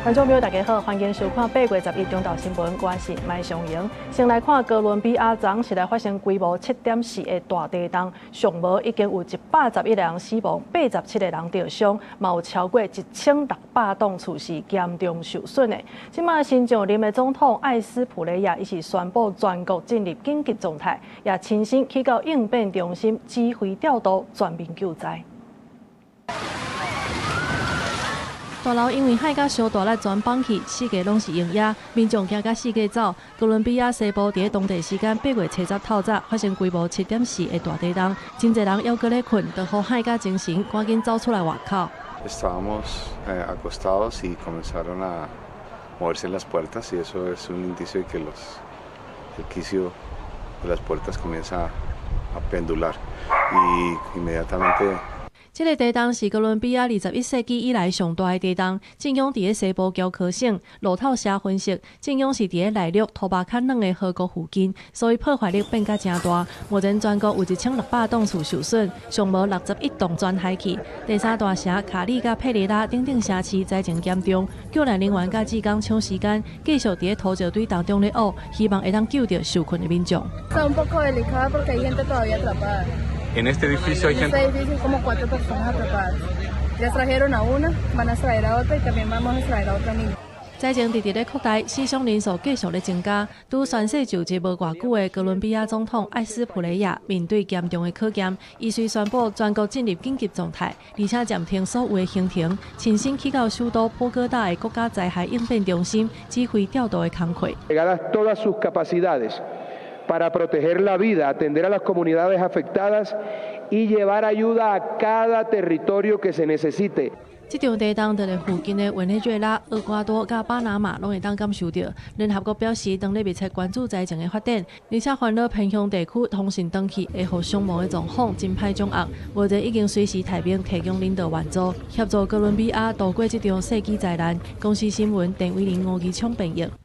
觀眾朋友，大家好，歡迎收看8月11中晝新聞，我是麥尚瑩。先來看哥倫比亞，昨昏來發生規模7.4的大地動，上無已經有111個人死亡，87個人著傷，嘛有超過1600棟厝是嚴重受損的。這馬新上任的總統艾斯普雷亞，伊是宣布全國進入緊急狀態，也親身去到應變中心指揮調度全面救災。大樓因為海甲傷大力全崩去，四界攏是溶煙，民眾驚甲四界走。哥倫比亞西部佇咧當地時間8月7日透早發生規模7.4的大地動，真濟人猶閣咧睏，就予海甲精神，趕緊走出來外口。 Estábamos acostados y comenzaron a moverse las puertas y eso es un indicio de que el quicio de las puertas comienza a pendular y inmediatamente. 這个地動是哥倫比亞21世紀以來上大的地動，震央佇咧西部喬科省。路透社分析，震央是佇咧內陸托巴較軟的河谷附近，所以破壞力變甲誠大。目前全國有1600棟厝受損，上無61棟全海去。第三大城卡里佮佩雷拉等等城市災情嚴重，救難人員佮志工搶時間，繼續佇咧土石堆當中咧挖，希望會當救著受困的民眾。 En este edificio hay gente. En este edificio como cuatro personas atrapadas. Ya extrajeron a una, van a extraer a otra y también vamos a extraer a otra niña. 災情直直咧擴大，死傷人數繼續咧增加。拄宣誓就職無偌久的哥倫比亞總統艾斯普雷亞面對嚴重的考驗，伊隨宣布全國進入緊急狀態，而且暫停所有的行程，親身去到首都波哥大的國家災害應變中心指揮調度的工課。 Todas sus capacidades para proteger la vida, atender a las comunidades afectadas y llevar ayuda a cada territorio que se necesite. 這場地動佇咧附近的委內瑞拉、厄瓜多佮巴拿馬攏會當感受著。聯合國表示，當咧密切關注災情的發展，而且煩惱偏鄉地區通訊斷去會予傷亡的狀況真歹掌握。目前已經隨時派兵提供人道援助，協助哥倫比亞度過這場世紀災難。公視新聞，鄧偉玲、吳義聰編譯。